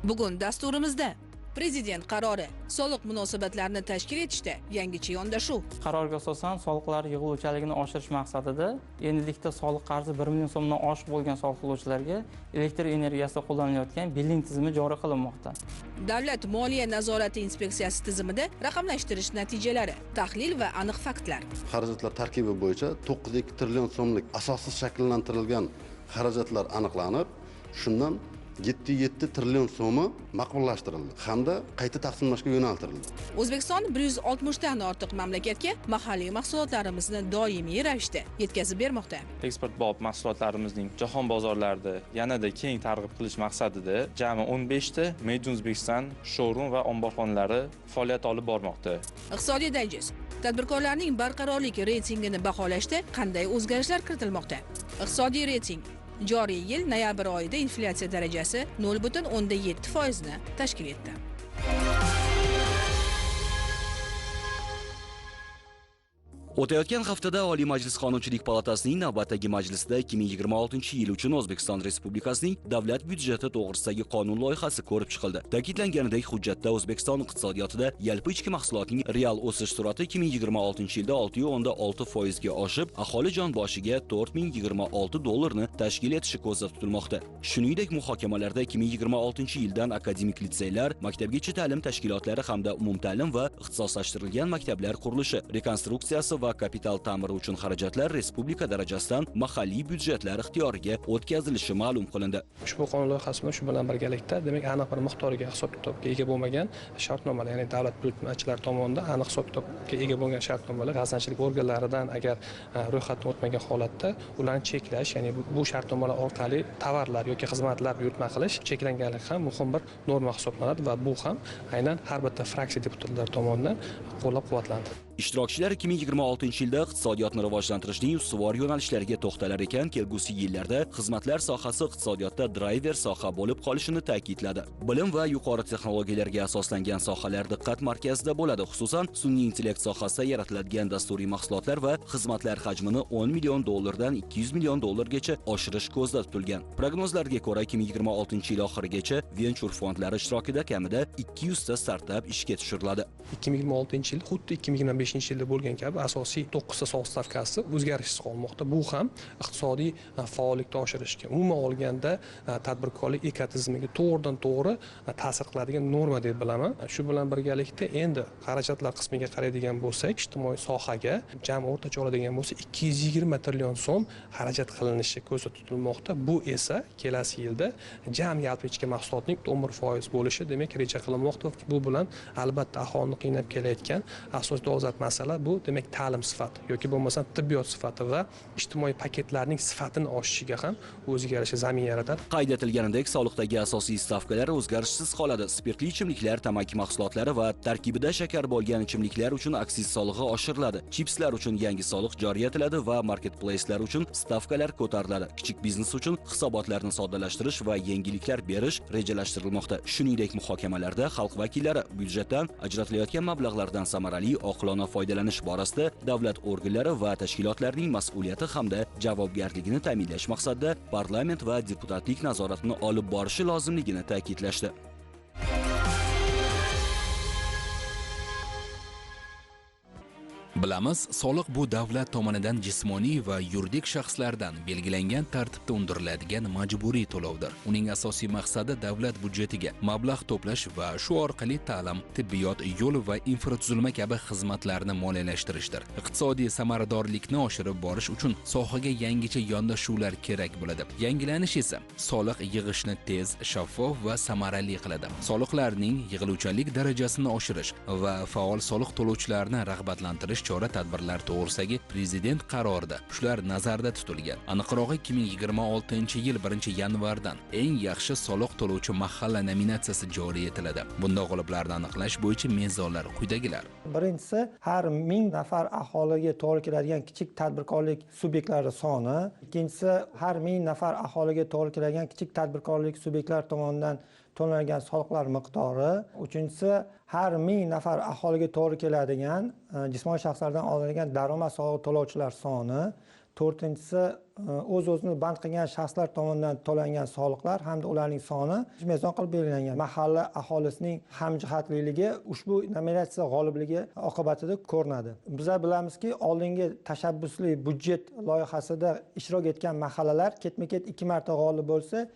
Bugun dasturimizda Prezident qarori soliq munosabatlarini tashkil etishda yangicha yondashuv. Qarorga asosan soliqlar yig'iluvchanligini oshirish maqsadida endilikda soliq qarzi 1 million so'mdan oshiq bo'lgan soliq to'lovchilarga elektr energiyasi qo'llanilayotgan billing tizimi joriy qilinmoqda. Davlat moliya nazorati inspeksiyasi tizimida raqamlashtirish natijalari, tahlil va aniq faktlar. Xarajatlar tarkibi bo'yicha 9.2 trillion so'mlik asossiz shakllantirilgan xarajatlar aniqlanib, shundan 7.7 trillion so'mi maqbullashtirildi hamda qayta taqsimlashga yo'naltirildi. O'zbekiston 160 dan ortiq mamlakatga mahalliy mahsulotlarimizni doimiy ravishda yetkazib bermoqda. Eksport bop mahsulotlarimizning jahon bozorlarida yanada keng targ'ib qilish maqsadida jami 15 ta Made in Uzbekistan showroom va omborxonalari faoliyat olib bormoqda. Iqtisodiy dayjest. Tadbirkorlarning barqarorlik reytingini baholashda qanday o'zgarishlar kiritilmoqda? Iqtisodiy reyting joriy yil noyabr oyida inflyatsiya darajasi 0,7% ni tashkil etdi. O'tayotgan haftada Oliy Majlis Qonunchilik palatasining navbatdagi majlisida 2026-yil uchun O'zbekiston Respublikasining davlat byudjeti to'g'risidagi qonun loyihasi ko'rib chiqildi. Ta'kidlanganidek, hujjatda O'zbekiston iqtisodiyotida yalpi ichki mahsulotning real o'sish sur'ati 2026-yilda 6,6% ga oshib, aholi jon boshiga 4026 dollarni tashkil etishi ko'zda tutilmoqda. Shuningdek, muhokamalarda 2026-yildan akademik litseylar, maktabgacha ta'lim tashkilotlari hamda umumta'lim va ixtisoslashtirilgan maktablar qurilishi, rekonstruksiyasi va kapital ta'miri uchun xarajatlar respublika darajasidan mahalliy byudjetlar ixtiyoriga o'tkazilishi ma'lum qilindi. Ushbu qonun loyihasi bilan shu bilan birgalikda, demak, aniq bir miqdorga hisob-kitobga ega bo'lmagan shartnomalar, ya'ni davlat buyurtmachilari tomonidan aniq hisob-kitobga ega bo'lgan shartnomalar g'aznachilik organlaridan agar ro'yxatdan o'tmagan holatda ularni cheklash, ya'ni bu shartnomalar orqali tovarlar yoki xizmatlar buyurtma qilish cheklanganligi ham muhim bir norma hisoblanadi va bu ham aynan har bitta fraksiya deputatlari tomonidan qo'llab-quvvatlandi. Ishtirokchilar 2026-yilda iqtisodiyotni rivojlantirishning ustuvor yo'nalishlariga to'xtalar ekan, kelgusi yillarda xizmatlar sohasi iqtisodiyotda drayver soha bo'lib qolishini ta'kidladi. Bilim va yuqori texnologiyalarga asoslangan sohalar diqqat markazida bo'ladi. Xususan, sun'iy intellekt sohasida yaratiladigan dasturiy mahsulotlar va xizmatlar hajmini 10 million dollardan 200 million dollargacha oshirish ko'zda tutilgan. Prognozlarga ko'ra, 2026-yil oxirigacha venchur fondlari ishtirokida kamida 200 ta startap ishga tushiriladi. 2026-yil xuddi 2025-yilda bo'lgan kabi asosiy 9 ta soliq stavkasi o'zgarishsiz qolmoqda. Bu ham iqtisodiy faollikni oshirishga, umuman olganda tadbirkorlik ekotizimiga to'g'ridan-to'g'ri ta'sir qiladigan norma deb bilaman. Shu bilan birgalikda endi xarajatlar qismiga qaraydigan bo'lsak, ijtimoiy sohaga jami o'rtacha oladigan bo'lsa 220 trillion so'm xarajat qilinishi ko'zda tutilmoqda. Bu esa kelasi yilda jami yalpi ichki mahsulotning 11% bo'lishi demak reja qilinmoqda. Bu bilan albatta aholini qiynab kelayotgan asosiy dolzarb masala bu demak ta'lim sifati yoki bo'lmasam tibbiyot sifati va ijtimoiy paketlarning sifatini oshishiga ham o'ziga yarasha zamin yaratadi. Qayd etilganidek, soliqdagi asosiy stavkalar o'zgarishsiz qoladi. Spirtli ichimliklar, tamaki mahsulotlari va tarkibida shakar bo'lgan ichimliklar uchun aksiz solig'i oshiriladi. Chipslar uchun yangi soliq joriy etiladi va marketplacelar uchun stavkalar ko'tariladi. Kichik biznes uchun hisobotlarni soddalashtirish va yengilliklar berish rejalashtirilmoqda. Shuningdek, muhokamalarda xalq vakillari byudjetdan ajratilayotgan mablag'lardan samarali, oqilona foydalanish borasida davlat organlari va tashkilotlarning mas'uliyati hamda javobgarligini ta'minlash maqsadida parlament va deputatlik nazoratini olib borishi lozimligini ta'kidlashdi. Bilamiz, soliq bu davlat tomonidan jismoniy va yuridik shaxslardan belgilangan tartibda undiriladigan majburiy to'lovdir. Uning asosiy maqsadi davlat byudjetiga mablag' to'plash va shu orqali ta'lim, tibbiyot, yo'l va infratuzilma kabi xizmatlarni moliyalashtirishdir. Iqtisodiy samaradorlikni oshirib borish uchun sohaga yangicha yondashuvlar kerak bo'ladi. Yangilanish esa soliq yig'ishni tez, shaffof va samarali qiladi. Soliqlarning yig'iluvchanlik darajasini oshirish va faol soliq to'lovchilarni rag'batlantirish chora tadbirlar to'g'risidagi prezident qarorida shular nazarda tutilgan. Aniqrog'i 2026-yil 1-yanvardan eng yaxshi soliq to'lovchi mahalla nominatsiyasi joriy etiladi. Bunda g'oliblarni aniqlash bo'yicha mezonlar quyidagilar. Birinchisi, har 1000 nafar aholiga to'g'ri keladigan kichik tadbirkorlik subyektlari soni. Ikkinchisi, har 1000 nafar aholiga to'g'ri keladigan kichik tadbirkorlik subyektlari tomonidan to'lanadigan soliqlar miqdori. Uchinchisi, har 1000 nafar aholiga to'g'ri keladigan jismoniy shaxslardan olinadigan daromad solig'i to'lovchilar soni. To'rtinchisi o'z-o'zini band qilgan shaxslar tomonidan to'langan soliqlar hamda ularning soni mezon qilib belgilangan. Mahalla aholisining hamjihatliligi ushbu nominatsiya g'olibligi oqibatida ko'rinadi. Bizlar bilamizki, oldingi tashabbusli budjet loyihasida ishtirok etgan mahallalar ketma-ket 2 marta g'olib bo'lsa,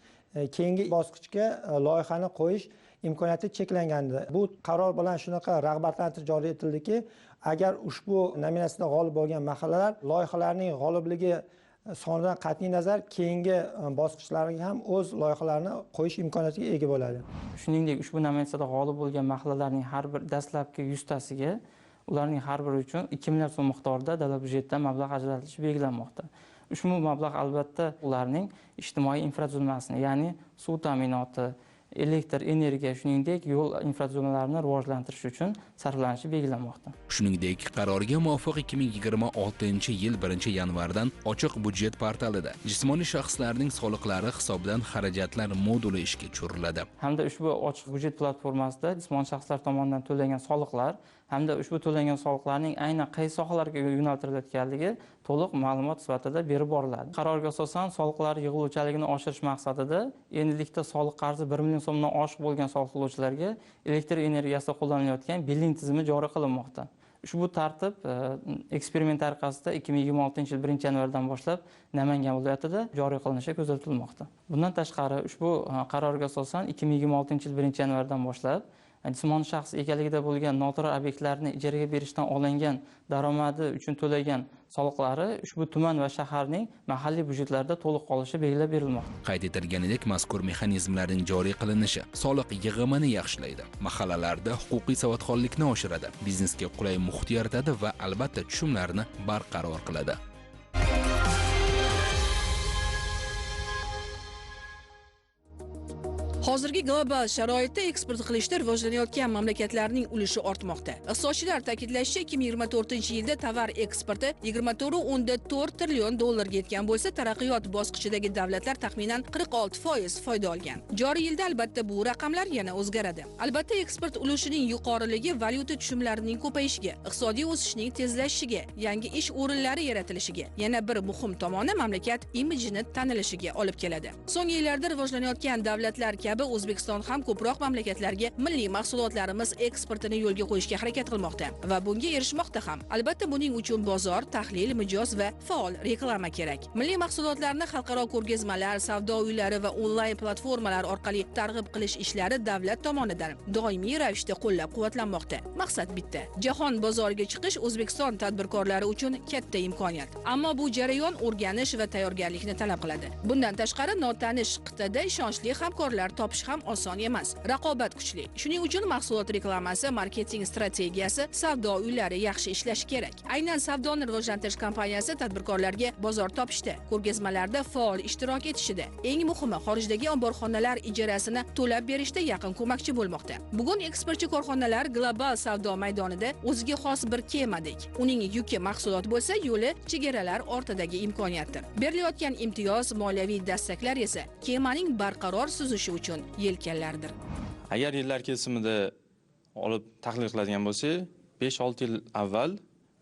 keyingi bosqichga loyihani qo'yish imkoniyati cheklangandi. Bu qaror bilan shunaqa rag'batlantirish joriy etildiki, agar ushbu nominatsiyada g'olib bo'lgan mahallalar loyihalarning g'olibligi sonidan qat'iy nazar keyingi bosqichlarga ham o'z loyihalarini qo'yish imkoniyatiga ega bo'ladi. Shuningdek, ushbu nominatsiyada g'olib bo'lgan mahallalarning har bir dastlabki 100 tasiga ularning har biri uchun 2 milliard so'm miqdorida davlat byudjetidan mablag' ajratilishi belgilanmoqda. Ushbu mablag' albatta ularning ijtimoiy infratuzilmasini, ya'ni suv ta'minoti, elektr energiya, shuningdek yo'l infratuzilmalarini rivojlantirish uchun sarflanishi belgilanmoqda. Shuningdek, qarorga muvofiq 2026-yil 1-yanvardan ochiq budjet portalida jismoniy shaxslarning soliqlari hisobidan xarajatlar moduli ishga tushiriladi. Hamda ushbu ochiq budjet platformasida jismoniy shaxslar tomonidan to'langan soliqlar hamda ushbu to'langan soliqlarning aynan qaysi sohalarga yo'naltirilayotganligi to'liq ma'lumot sifatida berib boriladi. Qarorga asosan soliqlar yig'iluvchanligini oshirish maqsadida endilikda soliq qarzi 1 million so'mdan oshiq bo'lgan soliq to'lovchilarga elektr energiyasi qo'llanilayotgan billing tizimi joriy qilinmoqda. Ushbu tartib eksperiment tariqasida 2026-yil 1-yanvardan boshlab Namangan viloyatida joriy qilinishi ko'zda tutilmoqda. Bundan tashqari ushbu qarorga asosan 2026-yil 1-yanvardan boshlab jismoniy shaxs egaligida bo'lgan noturar obyektlarni ijaraga berishdan olingan daromadi uchun to'lagan soliqlari ushbu tuman va shaharning mahalliy byudjetlarida to'liq qolishi belgilab berilmoqda. Qayd etilganidek, mazkur mexanizmlarning joriy qilinishi soliq yig'imini yaxshilaydi, mahallalarda huquqiy savodxonlikni oshiradi, biznesga qulay muhit yaratadi va albatta tushumlarni barqaror qiladi. Hozirgi global sharoitda eksport qilishda rivojlanayotgan mamlakatlarning ulushi ortmoqda. Iqtisodchilar ta'kidlashicha, 2024-yilda tovar eksporti 24.4 trillion dollarga yetgan bo'lsa, taraqqiyot bosqichidagi davlatlar taxminan 46% foyda olgan. Joriy yilda albatta bu raqamlar yana o'zgaradi. Albatta eksport ulushining yuqoriligi valyuta tushumlarining ko'payishiga, iqtisodiy o'sishning tezlashishiga, yangi ish o'rinlari yaratilishiga, yana bir muhim tomoni mamlakat imijini tanilishiga olib keladi. So'nggi yillarda rivojlanayotgan davlatlar kabi O'zbekiston ham ko'proq mamlakatlarga milliy mahsulotlarimiz eksportini yo'lga qo'yishga harakat qilmoqda va bunga erishmoqda ham. Albatta buning uchun bozor, tahlil, mijoz va faol reklama kerak. Milliy mahsulotlarni xalqaro ko'rgazmalar, savdo uylari va onlayn platformalar orqali targ'ib qilish ishlari davlat tomonidan doimiy ravishda qo'llab-quvvatlanmoqda. Maqsad bitta: jahon bozoriga chiqish O'zbekiston tadbirkorlari uchun katta imkoniyat. Ammo bu jarayon o'rganish va tayyorgarlikni talab qiladi. Bundan tashqari notanish qit'ada ishonchli hamkorlar topish ham oson emas. Raqobat kuchli. Shuning uchun mahsulot reklamasi, marketing strategiyasi, savdo uylari yaxshi ishlashi kerak. Aynan savdoni rivojlantirish kompaniyasi tadbirkorlarga bozor topishda, ko'rgazmalarda faol ishtirok etishida, eng muhimi xorijdagi omborxonalar ijarasini to'lab berishda yaqin ko'makchi bo'lmoqda. Bugun eksportchi korxonalar global savdo maydonida o'ziga xos bir kemadek. Uning yuki mahsulot bo'lsa, yo'li chegaralar ortidagi imkoniyatdir. Berilayotgan imtiyoz, moliyaviy dastaklar esa kemaning barqaror suzishi uchun yelkanlardir. Agar yillar kesimida olib tahlil qiladigan bo'lsak, 5-6 yil avval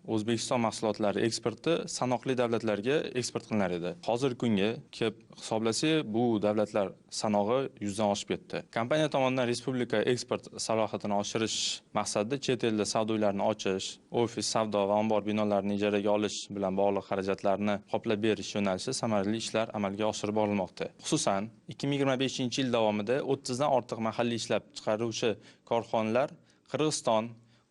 O'zbekiston mahsulotlari eksporti sanoqli davlatlarga eksport qilinar edi. Hozirgi kunga kelib hisoblasak, bu davlatlar sanog'i 100 dan oshib ketdi. Kompaniya tomonidan respublika eksport salohiyatini oshirish maqsadida chet elda savdo uylarini ochish, ofis, savdo va ombor binolarini ijaraga olish bilan bog'liq xarajatlarni qoplab berish yo'nalishida samarali ishlar amalga oshirib borilmoqda. Xususan, 2025-yil davomida 30 dan ortiq mahalliy ishlab chiqaruvchi korxonalar Qirg'iziston,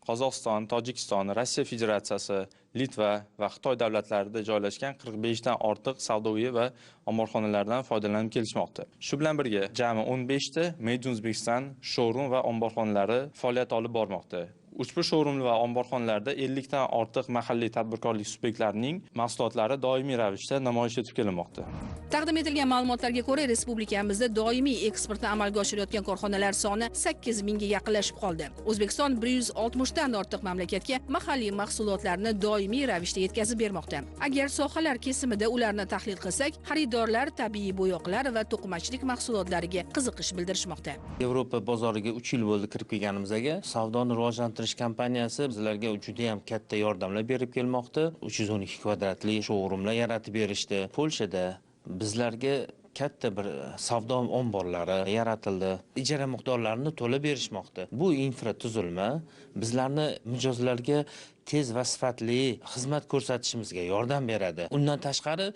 Qozog'iston, Tojikiston, Rossiya Federatsiyasi, Litva va Xitoy davlatlarida joylashgan 45 dan ortiq savdo uyi va omborxonalardan foydalanib kelishmoqda. Shu bilan birga jami 15 ta Made in Uzbekistan showroom va omborxonalari faoliyat olib bormoqda. Ushbu showroom va omborxonalarda 50 dan ortiq mahalliy tadbirkorlik subyektlarining mahsulotlari doimiy ravishda namoyish etib kelinmoqda. Taqdim etilgan ma'lumotlarga ko'ra, respublikamizda doimiy eksportni amalga oshirayotgan korxonalar soni 8 mingga yaqinlashib qoldi. O'zbekiston 160 dan ortiq mamlakatga mahalliy mahsulotlarni doimiy ravishda yetkazib bermoqda. Agar sohalar kesimida ularni tahlil qilsak, xaridorlar tabiiy bo'yoqlar va to'qimachilik mahsulotlariga qiziqish bildirishmoqda. Yevropa bozoriga 3 yil bo'ldi kirib kelganimizga, savdoni rivojlantirish Qurish kompaniyasi bizlarga juda ham katta yordamlar berib kelmoqda. 312 kvadratli showroomlar yaratib berishdi. Polshada bizlarga katta bir savdo omborlari yaratildi. Ijara miqdorlarini to'lab berishmoqda. Bu infratuzilma bizlarni mijozlarga tez va sifatli xizmat ko'rsatishimizga yordam beradi. Undan tashqari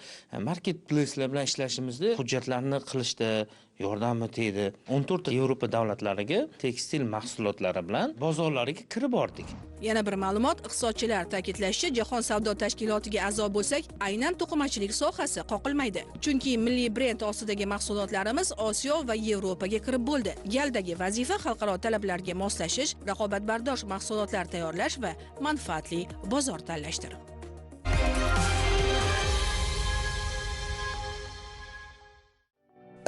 marketplace'lar bilan ishlashimizda hujjatlarni qilishda yordami tegdi. 14 Yevropa davlatlariga tekstil mahsulotlari bilan bozorlariga kirib bordik. Yana bir ma'lumot, iqtisodchilar ta'kidlashicha, Jahon savdo tashkilotiga a'zo bo'lsak, aynan to'qimachilik sohasi qoqilmaydi. Chunki milliy brend ostidagi mahsulotlarimiz Osiyo va Yevropaga kirib bo'ldi. Galdagi vazifa xalqaro talablarga moslashish, raqobatbardosh mahsulotlar tayyorlash va manfaatli bozor tanlashdir.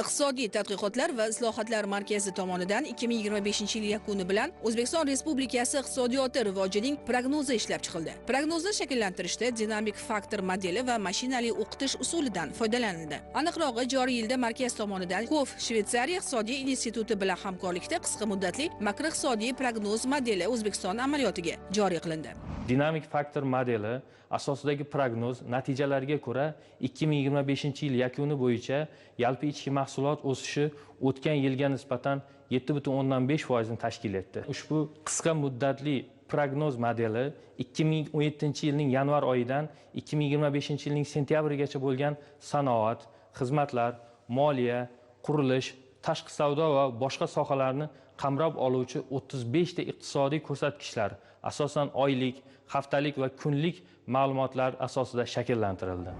Iqtisodiy tadqiqotlar va islohotlar markazi tomonidan 2025-yil yakuni bilan O'zbekiston Respublikasi iqtisodiyoti rivojining prognozi ishlab chiqildi. Prognozni shakllantirishda dinamik faktor modeli va mashinali o'qitish usulidan foydalanildi. Aniqrog'i, joriy yilda markaz tomonidan KOF Shvetsariya iqtisodiy instituti bilan hamkorlikda qisqa muddatli makroiqtisodiy prognoz modeli O'zbekiston amaliyotiga joriy qilindi. Dinamik faktor modeli asosidagi prognoz natijalariga ko'ra 2025-yil yakuni bo'yicha yalpi ichki mahsulot o'sishi o'tgan yilga nisbatan 7,5% ni tashkil etdi. Ushbu qisqa muddatli prognoz modeli 2017-yilning yanvar oyidan 2025-yilning sentyabrigacha bo'lgan sanoat, xizmatlar, moliya, qurilish, tashqi savdo va boshqa sohalarni qamrab oluvchi 35 ta iqtisodiy ko'rsatkichlar, asosan oylik, haftalik va kunlik ma'lumotlar asosida shakllantirildi.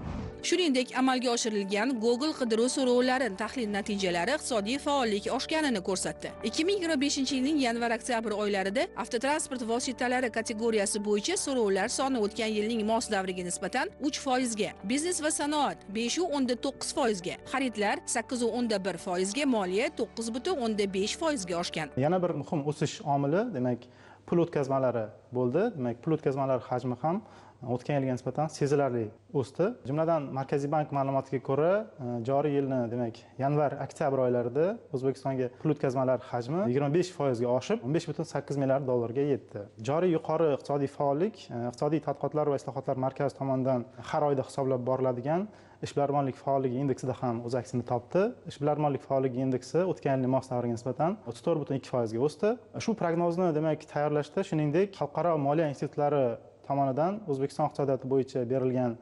Shuningdek, amalga oshirilgan Google qidiruv so'rovlari tahlil natijalari iqtisodiy faollik oshganini ko'rsatdi. 2025-yilning yanvar-oktyabr oylarida avtotransport vositalari kategoriyasi bo'yicha so'rovlar soni o'tgan yilning mos davriga nisbatan 3%ga, biznes va sanoat 5,9%ga, xaridlar 8,1%ga, moliya 9,5%ga oshgan. Yana bir muhim o'sish omili, demak, pul o'tkazmalari bo'ldi. Demak, pul o'tkazmalari hajmi ham o'tgan yilga nisbatan sezilarli o'sdi. Jumladan, Markaziy bank ma'lumotiga ko'ra, joriy yilni, demak, yanvar-oktyabr oylarida O'zbekistonga pul o'tkazmalari hajmi 25% ga oshib, 15,8 milliard dollarga yetdi. Joriy yuqori iqtisodiy faollik Iqtisodiy tadqiqotlar va islohotlar markazi tomonidan har oyda hisoblab boriladigan ishbilarmonlik faolligi indeksida ham o'z aksini topdi. Ishbilarmonlik faolligi indeksi o'tgan yilning mos davriga nisbatan 34,2% ga o'sdi. Shu prognozni, demak, tayyorlashda shuningdek xalqaro moliya institutlari tomonidan O'zbekiston iqtisodiyoti bo'yicha berilgan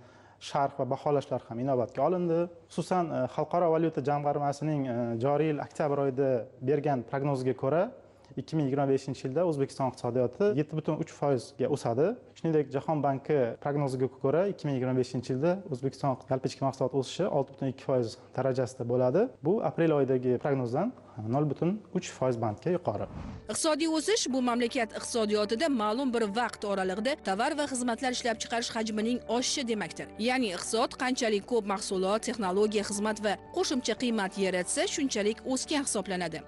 sharh va baholashlar ham inobatga olindi. Xususan, Xalqaro valyuta jamg'armasining joriy yil oktyabr oyida bergan prognoziga ko'ra 2025-yilda O'zbekiston iqtisodiyoti 7,3% ga o'sadi. Shuningdek, Jahon banki prognoziga ko'ra 2025-yilda O'zbekiston yalpi ichki mahsulot o'sishi 6,2% darajasida bo'ladi. Bu aprel oyidagi prognozdan 0,3% bandga yuqori. Iqtisodiy o'sish bu mamlakat iqtisodiyotida ma'lum bir vaqt oralig'ida tovar va xizmatlar ishlab chiqarish hajmining oshishi demakdir. Ya'ni iqtisod qanchalik ko'p mahsulot, texnologiya, xizmat va qo'shimcha qiymat yaratsa, shunchalik o'sgan hisoblanadi.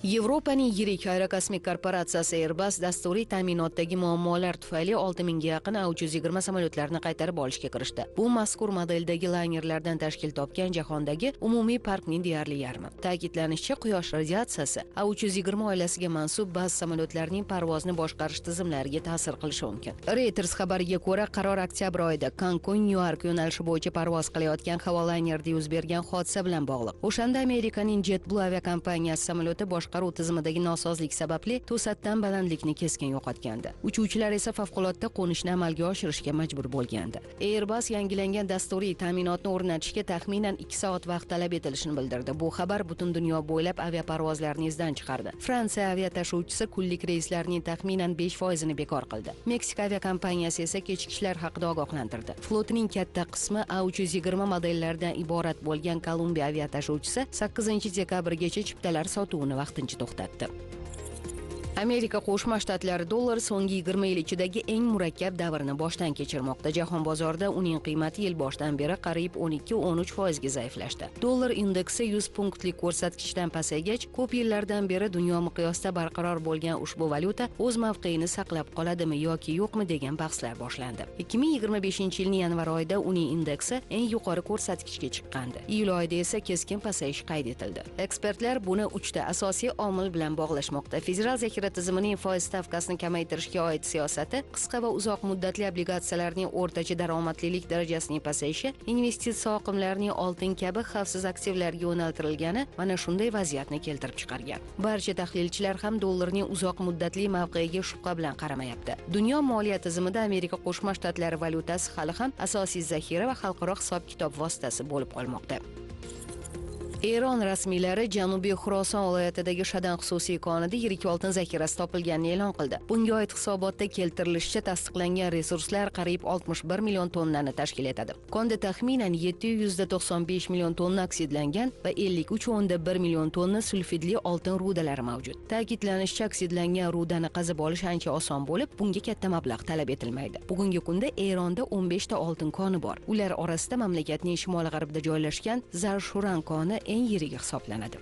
Yevropaning yirik aerokosmik korporatsiyasi Airbus dasturiy ta'minotdagi muammolar tufayli 6000 ga yaqin A320 samolyotlarini qaytarib olishga kirishdi. Bu mazkur modeldagi laynerlardan tashkil topgan jahondagi umumiy parkning deyarli yarmi. Ta'kidlanishicha, quyosh radiatsiyasi A320 oilasiga mansub ba'zi samolyotlarning parvozni boshqarish tizimlariga ta'sir qilishi mumkin. Reuters xabariga ko'ra, qaror oktyabr oyida Konkon-Nyuark yo'nalishi bo'yicha parvoz qilayotgan havo laynerida yuz bergan hodisa bilan bog'liq. O'shanda Amerikaning JetBlue aviakompaniyasi samolyoti boshqaruv tizimidagi nosozlik sababli to'satdan balandlikni keskin yo'qotgandi. Uchuvchilar esa favqulodda qo'nishni amalga oshirishga majbur bo'lgandi. Airbus yangilangan dasturiy ta'minotni o'rnatishga taxminan 2 soat vaqt talab etilishini bildirdi. Bu xabar butun dunyo bo'ylab aviaparvozlarni izdan chiqardi. Fransiya aviatashuvchisi kunlik reyslarning taxminan 5% ni bekor qildi. Meksika aviakompaniyasi esa kechikishlar haqida ogohlantirdi. Flotining katta qismi A320 modellaridan iborat bo'lgan Kolumbiya aviatashuvchisi 8-dekabrgacha chiptalar sotuvini vaqtincha to'xtatdi. Amerika Qo'shma Shtatlari dollari so'nggi 20 yil ichidagi eng murakkab davrni boshdan kechirmoqda. Jahon bozorida uning qiymati yil boshidan beri qariyb 12-13% ga zaiflashdi. Dollar indeksi 100 punktlik ko'rsatkichdan pasaygach, ko'p yillardan beri dunyo miqyosida barqaror bo'lgan ushbu valyuta o'z mavqeini saqlab qoladimi yoki yo'qmi degan bahslar boshlandi. 2025-yilning yanvar oyida uning indeksi eng yuqori ko'rsatkichga chiqqandi. Iyul oyida esa keskin pasayish qayd etildi. Ekspertlar buni 3 ta asosiy omil bilan bog'lashmoqda. Federal zaxira tizimining foiz stavkasini kamaytirishga oid siyosati, qisqa va uzoq muddatli obligatsiyalarning o'rtacha daromadlilik darajasining pasayishi, investitsiya oqimlarining oltin kabi xavfsiz aktivlarga yo'naltirilgani mana shunday vaziyatni keltirib chiqargan. Barcha tahlilchilar ham dollarning uzoq muddatli mavqeiga shubha bilan qaramayapti. Dunyo moliya tizimida Amerika Qo'shma Shtatlari valyutasi hali ham asosiy zaxira va xalqaro hisob-kitob vositasi bo'lib qolmoqda. Eron rasmiylari Janubiy Xuroson viloyatidagi Shadan xususiy konida yirik oltin zaxirasi topilganini e'lon qildi. Bunga oid hisobotda keltirilishicha, tasdiqlangan resurslar qariyb 61 million tonnani tashkil etadi. Konda taxminan 795 million tonna oksidlangan va 53.1 million tonna sulfidli oltin rudalari mavjud. Ta'kidlanishicha, oksidlangan rudani qazib olish ancha oson bo'lib, bunga katta mablag' talab etilmaydi. Bugungi kunda Eronda 15 ta oltin koni bor. Ular orasida mamlakatning shimoli-g'arbida joylashgan Zarshuran koni eng yirigi hisoblanadi.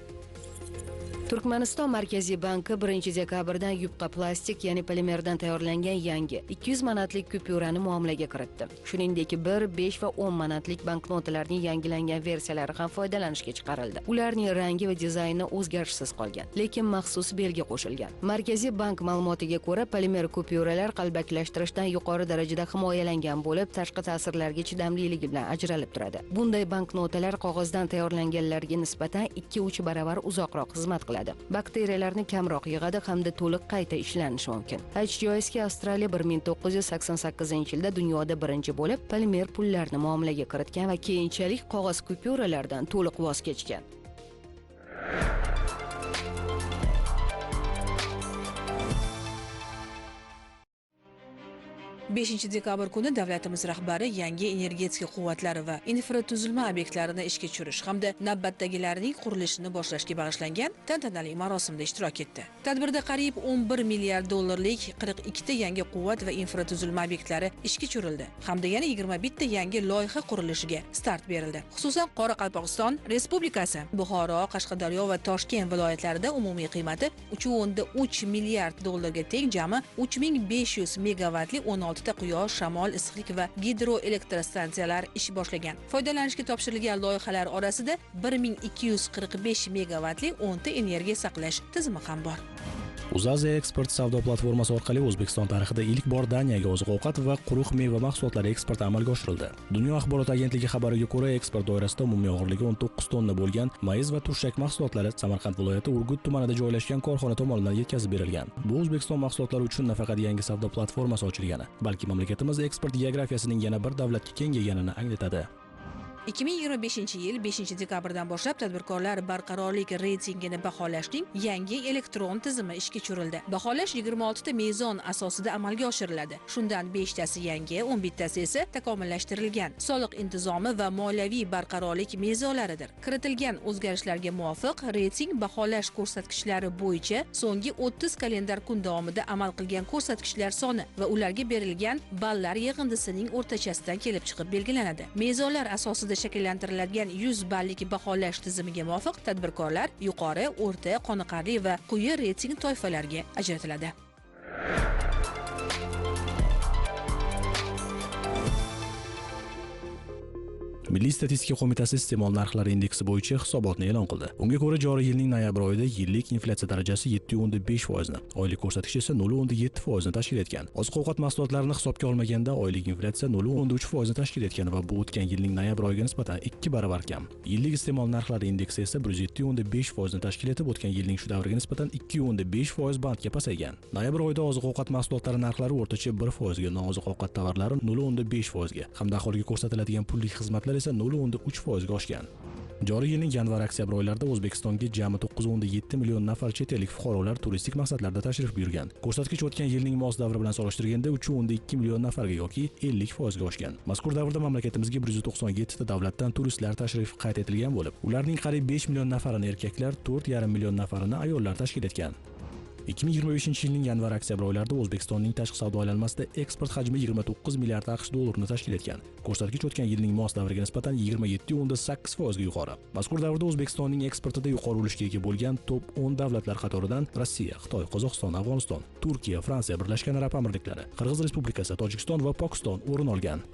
Turkmaniston Markaziy banki 1-dekabrdan yupqa plastik, ya'ni polimerdan tayyorlangan yangi 200 manatlik kupyurani muomalaga kiritdi. Shuningdek, 1, 5 va 10 manatlik banknotalarning yangilangan versiyalari ham foydalanishga chiqarildi. Ularning rangi va dizayni o'zgarishsiz qolgan, lekin maxsus belgi qo'shilgan. Markaziy bank ma'lumotiga ko'ra, polimer kupyuralar qalbakilashtirishdan yuqori darajada himoyalangan bo'lib, tashqi ta'sirlarga chidamliligi bilan ajralib turadi. Bunday banknotalar qog'ozdan tayyorlanganlarga nisbatan 2-3 baravar uzoqroq xizmat qiladi. Bakteriyalarni kamroq yig'adi hamda to'liq qayta ishlanishi mumkin. Aytish joizki, Avstraliya 1988-yilda dunyoda birinchi bo'lib polimer pullarni muomalaga kiritgan va keyinchalik qog'oz kupyuralardan to'liq voz kechgan. 5 dekabr kuni davlatimiz rahbari yangi energetika quvvatlari va infratuzilma obyektlarini ishga tushirish hamda navbatdagilarining qurilishini boshlashga bag'ishlangan tantanali marosimda ishtirok etdi. Tadbirda qariyb 11 milliard dollarlik 42 ta yangi quvvat va infratuzilma obyektlari ishga tushirildi hamda yana 21 ta yangi loyiha qurilishiga start berildi. Xususan, Qoraqalpog'iston Respublikasi, Buxoro, Qashqadaryo va Toshkent viloyatlarida umumiy qiymati 3.3 milliard dollarga teng jami 3500 megavatli 16 ta quyosh, shamol, issiqlik va gidroelektrostansiyalar ish boshlagan. Foydalanishga topshirilgan loyihalar orasida 1245 megavatli 10 ta energiya saqlash tizimi ham bor. UzAsiya eksport savdo platformasi orqali O'zbekiston tarixida ilk bor Daniyaga oziq-ovqat va quruq meva mahsulotlari eksporti amalga oshirildi. Dunyo axborot agentligi xabariga ko'ra, eksport doirasida umumiy og'irligi 19 tonna bo'lgan mayiz va turshak mahsulotlari Samarqand viloyati Urgut tumanida joylashgan korxona tomonidan yetkazib berilgan. Bu O'zbekiston mahsulotlari uchun nafaqat yangi savdo platformasi ochilgani, balki mamlakatimiz eksport geografiyasining yana bir davlatga kengayganini anglatadi. 2025-yil 5 dekabrdan boshlab tadbirkorlar barqarorlik reytingini baholashning yangi elektron tizimi ishga tushirildi. Baholash 26 ta mezon asosida amalga oshiriladi. Shundan 5 tasi yangi, 11 tasi esa takomillashtirilgan soliq intizomi va moliyaviy barqarorlik mezonlaridir. Kiritilgan o'zgarishlarga muvofiq reyting baholash ko'rsatkichlari bo'yicha so'nggi 30 kalendar kun davomida amal qilgan ko'rsatkichlar soni va ularga berilgan ballar yig'indisining o'rtachasidan kelib chiqib belgilanadi. Mezonlar asosida shakllantiriladigan 100 ballik baholash tizimiga muvofiq tadbirkorlar yuqori, o'rta, qoniqarli va quyi reyting toifalariga ajratiladi. Milliy statistika qo'mitasi iste'mol narxlari indeksi bo'yicha hisobotni e'lon qildi. Unga ko'ra, joriy yilning noyabr oyida yillik inflyatsiya darajasi 7.5%ni, oylik ko'rsatkich esa 0.7%ni tashkil etgan. Oziq-ovqat mahsulotlarini hisobga olmaganda oylik inflyatsiya 0.3%ni tashkil etgan va bu o'tgan yilning noyabr oyiga nisbatan 2 baravar kam. Yillik iste'mol narxlari indeksi esa 107.5%ni tashkil etib, o'tgan yilning shu davriga nisbatan 2.5% bandga pasaygan. Noyabr oyida oziq-ovqat mahsulotlari narxlari o'rtacha 1%ga, nooziq-ovqat tovarlari 0.5%ga hamda aholiga ko'rsatiladigan pullik xizmatlar esa 0.3% ga oshgan. Joriy yilning yanvar-oktyabr oylarida O'zbekistonga jami 9.7 million nafar chet ellik fuqarolar turistik maqsadlarda tashrif buyurgan. Ko'rsatkich o'tgan yilning mos davri bilan solishtirganda 3.2 million nafarga yoki 50% ga oshgan. Mazkur davrda mamlakatimizga 197 ta davlatdan turistlar tashrif qayd etilgan bo'lib, ularning qariyb 5 million nafarini erkaklar, 4.5 million nafarini ayollar tashkil etgan. 2025-yilning yanvar-oktyabr oylarida O'zbekistonning tashqi savdo aylanmasida eksport hajmi 29 milliard AQSh dollarini tashkil etgan. Ko'rsatkich o'tgan yilning mos davriga nisbatan 27,8% ga yuqori. Mazkur davrda O'zbekistonning eksportida yuqori ulushga ega bo'lgan top 10 davlatlar qatoridan Rossiya, Xitoy, Qozog'iston, Afg'oniston, Turkiya, Fransiya, Birlashgan Arab Amirliklari, Qirg'iz Respublikasi, Tojikiston va Pokiston o'rin olgan.